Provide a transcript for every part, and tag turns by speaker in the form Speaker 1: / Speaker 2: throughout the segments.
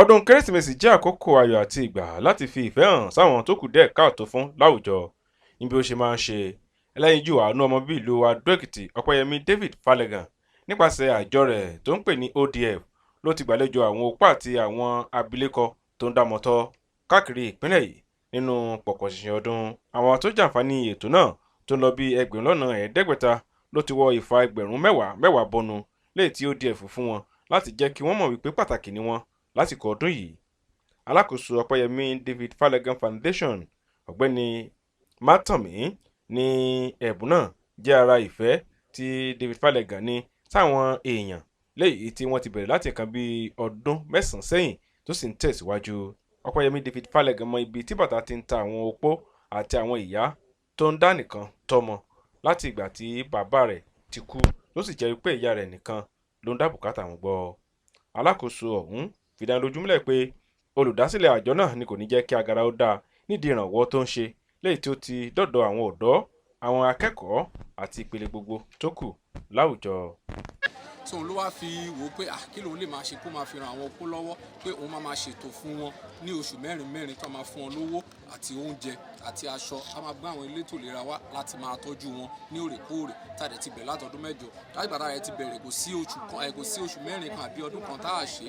Speaker 1: Ọdún Kérésìmesì jẹ́ àkókò ayọ̀ àti ìgbà láti fi ìfẹ́ hàn sáwọn tó kù díẹ̀ káàtó fún láwùjọ. Ní bí ó ṣe máa ń ṣe, ẹlẹ́yinjú àánú ọmọ bíbí ìlú Adó-Èkìtì Ọpẹ́yẹmí David Falẹ̀gàn nípasẹ̀ àjọ rẹ̀ tó ń pè ní ODF ló ti gbàlejò àwọn opó àti àwọn abilékọ tó ń dámọ tọ́ káàkiri ìpínlẹ̀ yìí nínú pọ̀pọ̀ṣìnṣìn ọdún. Àwọn tó jàǹfààní ètò náà tó ń lọ bí 5,000 ló ti wọ ìfà 10,000 10,000 bọnu léyìí tí ODF fún wọn láti jẹ́ kí wọ́n mọ̀ wípé pàtàkì ni wọ́n lásìkò ọdún yìí. Alákòóso Ọpẹ́yẹmí David Falẹ̀gàn Foundation, Ọ̀gbẹ́ni Mátànmí, ní ẹ̀bùn náà jẹ́ ara ìfẹ́ tí David Falẹ̀gàn ní sáwọn èèyàn léyìí tí wọ́n ti bẹ̀rẹ̀ láti nǹkan bíi ọdún 9 sẹ́yìn tó sì ń tẹ̀síwájú. Ọpẹ́yẹmí David Falẹ̀gàn mọ ibi tí bàtà ti ń ta àwọn opó àti àwọn ìyá tó ń dá nìkan tọ́mọ láti ìgbà tí bàbá rẹ̀ ti kú, tó sì jẹ́ wípé ìyá rẹ̀ nìkan ló ń dá bùkátà wọn gbọ́. Alákòóso ọ̀hún fìdánilójú múlẹ̀ pé olùdásílẹ̀ àjọ náà ni kò ní jẹ́ kí agara ó dáa nídìí ìrànwọ́ tó ń ṣe léyìí tí ó ti dọ́dọ̀ àwọn ọ̀dọ́, àwọn akẹ́kọ̀ọ́ àti ìpele gbogbo tó kù láwùjọ.
Speaker 2: So òun ló wá fi wò ó pé, ah, kí lòun lè máa ṣe kó máa fi ran àwọn opó lọ́wọ́, pé òun máa máa ṣètò fún wọn ní oṣù mẹ́rin mẹ́rin, tó máa fún wọn lówó àti oúnjẹ àti aṣọ. A máa gbé àwọn elétò ìlera wá láti máa tọ́jú wọn ní òrèkóòrè. Tá a dẹ̀ ti bẹ̀rẹ̀ látọdún 8. Láti ìgbà tá a dẹ̀ ti bẹ̀rẹ̀, kò sí oṣù kan ẹ̀, kò sí oṣù 4 kan àbí ọdún kan tá a ṣe.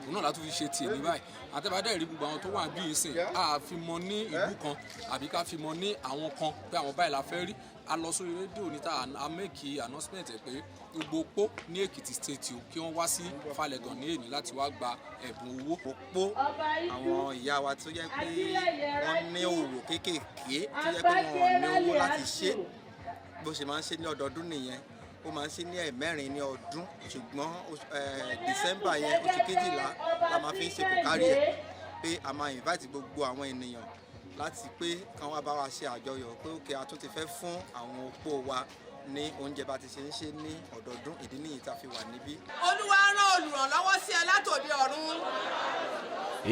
Speaker 2: Òun náà látún fi ṣe tiẹ̀ ní báyìí. Àtẹ̀bádẹ́ rí gbogbo àwọn tó wà bí ìsìn, a fi mọ ní ìlú kan àbí ká fi mọ ní àwọn kan pé àwọn báyìí la fẹ́ rí. A lọ sórí rédíò níta, a make announcement ẹ̀ pé gbogbo opó ní Èkìtì State o, kí wọ́n wá sí Falẹ̀gàn ní èní láti wá gba ẹ̀bùn owó.
Speaker 3: Opó, àwọn ìyá wa tó jẹ́ pé wọ́n ní òwò kéékèèké, tó jẹ́ pé wọn ò ní owó láti ṣe, bó ṣe máa ń ṣe ní ọdọọdún nìyẹn. Ó máa ń ṣe ní ẹ̀mẹ́rin ní ọdún, ṣùgbọ́n December yẹn, oṣù 12 la máa fi ń ṣe kòkárí ẹ̀, pé a máa invite gbogbo àwọn ènìyàn láti pé kán wá bá wa ṣe àjọyọ̀ pé okay, a tún ti fẹ́ fún àwọn opó wa ní oúnjẹ bá ti ṣe ń ṣe ní ọdọọdún. Ìdí nìyí tá a fi wà níbí.
Speaker 4: Olúwa rán olùrànlọ́wọ́ sí ẹ látòde ọ̀run.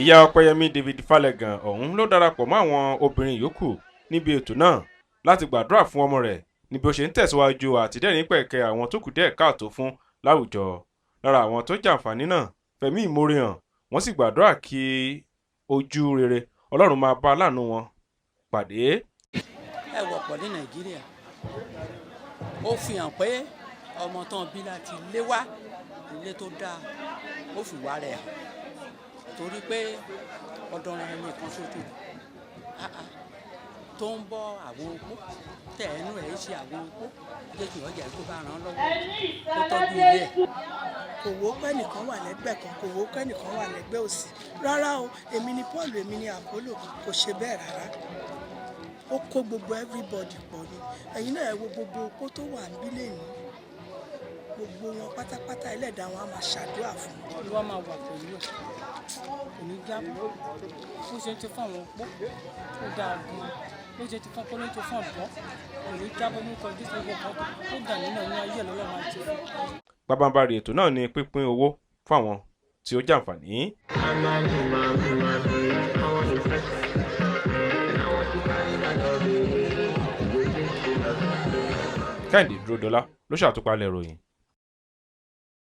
Speaker 1: Ìyá Ọpẹ́yẹmí David Falẹ̀gàn ọ̀hún ló darapọ̀ mọ́ àwọn obìnrin yòókù níbi ètò náà láti gbàdúrà fún ọmọ rẹ̀ ní bí ó ṣe ń tẹ̀síwájú àtìdẹ́rìn pẹ̀kẹ́ àwọn tó kù díẹ̀ káàtó fún láwùjọ. Lára àwọn tó jàǹfààní náà fẹ̀mí ìmoore hàn, wọ́n sì gbàdúrà kí ojú rere Ọlọ́run máa bá aláàánú wọn pàdé.
Speaker 5: Ẹ wọ̀pọ̀ ní Nàìjíríà. Ó fi hàn pé ọmọ tán bí láti lé wá ilé tó dáa, ó fi wá rẹ̀ hàn, torí pé ọ̀dọ̀ rẹ̀ nìkan ṣoṣo, ah, ah, tó ń bọ́ àwọn opó tẹ̀ ẹnu ẹ̀ ṣe àwọn opó. Jésù ọjà kó bá ràn án lọ́wọ́, kó tọ́jú ilé ẹ̀.
Speaker 6: Kò wò ó kẹ́nìkan wà lẹ́gbẹ̀ẹ́ kan, kò wò ó kẹ́nìkan wà lẹ́gbẹ̀ẹ́ òsì rárá o. Èmi ni Paul, èmi ni Apollo, kò ṣe bẹ́ẹ̀ rárá. Ó kó gbogbo everybody pọ̀ ni. Ẹ̀yin náà ẹ wo gbogbo opó tó wà níbí lẹ́yìn, gbogbo wọn pátápátá, ẹlẹ́dàá wọn á máa ṣàdúrà fún wọn.
Speaker 7: Olúwa máa wà pẹ̀lú ẹ̀, kò ní jábọ́. Bó ṣe ń ṣe fún àwọn opó, ó dáa gan-an. Bó ṣe ti fún opó ló ń ṣe fún ọ̀dọ́, kò ní jábọ́ lórúkọ Jésù. Gbogbo nǹkan tó dà nínú ẹ̀yìn ayé ẹ̀ lọ́lọ́ máa ṣe fún.
Speaker 1: Pabambarì ètò náà ni pínpín owó fún àwọn tí ó jàǹfààní.
Speaker 8: I want to fresh. And I want to carry my love.
Speaker 1: Kẹ́hìndé Dúródọlá ló ṣàtúpalẹ̀ ìròyìn.